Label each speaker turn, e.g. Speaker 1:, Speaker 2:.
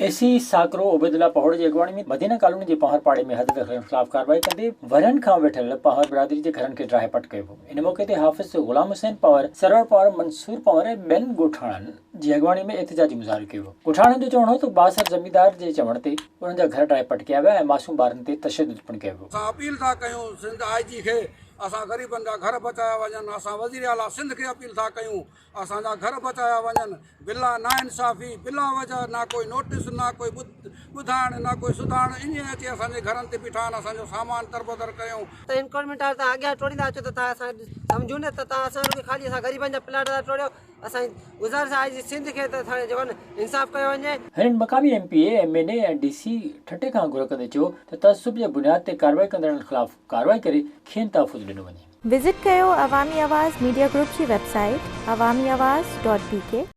Speaker 1: اي سي ساڪرو عبيدالله پهوڙ جي اڳواڻي ۾ مدينه ڪالوني جي پنهور پاڙي ۾ حد دخلين خلاف ڪارروائي ڪندي ورهين کان ويٺل پنهور برادري جي گهرن کي ڊاهي پٽ ڪيو ويو. ان موقعي تي حافظ غلام حسين پنهور، سرور پنهور، منصور پنهور ۽ ٻين ڳوٺاڻن جي اڳواڻي ۾ احتجاجي مظاهرو ڪيو ويو. ڳوٺاڻن جو چوڻ هو ته بااثر زميندار جي چوڻ تي انهن جا گهر ڊاهي پٽ ڪيا ويا ۽ معصوم ٻارن تي تشدد پڻ ڪيو ويو.
Speaker 2: اسان اپيل ٿا ڪيون سنڌ آء جي کي اسان غريبن جا گهر بچايا وڃن اسان وزير اعليٰ سنڌ کي اپيل ٿا ڪيون اسان جا گهر بچايا وڃن، بلا ناانصافي، بلا وجه، نه ڪوئي نوٽيس، نه ڪوئي ٻڌائڻ، نه ڪوئي سڌائڻ، ائين اچي اسان جي گهرن تي بيٺا آهن، اسان جو سامان دربدر ڪيائون.
Speaker 3: ته انڪروچمينٽ وارا توهان اڳيان ٽوڙيندا اچو ته توهان اسان سمجهون نه ته توهان اسان رڳو خالي اسان غريبن جا پلاٽ ٿا ٽوڙيو، اسان جي گذارش آهي جي سنڌ کي ته جيڪو آهي نه انصاف ڪيو وڃي.
Speaker 1: هنن مقامي M P A, M N A ۽ D C Thatta کان گهر ڪندي چيو ته تعصب جي بنياد تي ڪارروائي ڪندڙن خلاف ڪارروائي ڪري کين تحفظ ڏنو وڃي.
Speaker 4: وزٽ ڪيو عوامي آواز ميڊيا گروپ جي website Awami Awaz dot B K.